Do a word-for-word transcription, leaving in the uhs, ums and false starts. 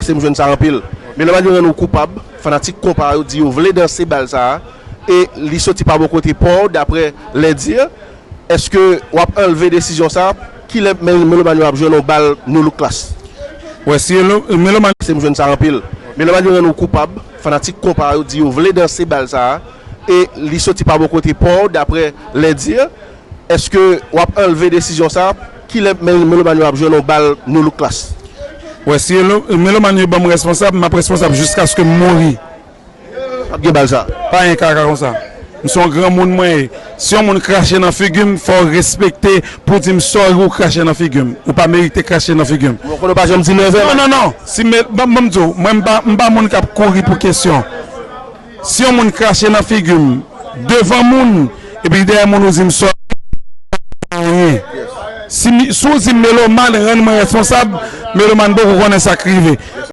Se m jwenn sa anpil. Melomàn yo rann ou koupab, fanatik konpa yo di yo vle danse bal sa a, e li soti pa bò kote pa w, daprè lè di. Èske w ap anlve desizyon sa a? Kilè men- melomàn yo ap jwenn yon bal nou look klas? Wè, si elo- melomàn Se m jwenn sa anpil. Melomàn yo rann ou koupab, fanatik konpa yo di yo vle danse bal sa a, e li soti pa bò kote pa w, daprè lè di. Èske w ap anlve desizyon sa a? Kilè men- melomàn yo ap jwenn yon bal nou look klas? Wè, si elo- melomàn yo ban m responsab, m ap responsab jiskaske m mouri. Ap gen bal sa. Pa gen kaka konsa. M se yon granmoun mwen ye. Si yon moun krache nan figi m, fò w respekte pou w di m sòri ou krache nan figi m. Ou pa merite krache nan figi m. Bon, konnen w pa janm di nève. Non, non, non. Si me, ban, ban m di w, mwen m pa, m pa moun k ap kouri pou kesyon. Si yon moun krache nan figi m, devan moun, epi dèyè moun ou di m sòri, anyen. Si, mi- si w di m melomàn rann mwen responsab, melomàn poko konnen sa k rive.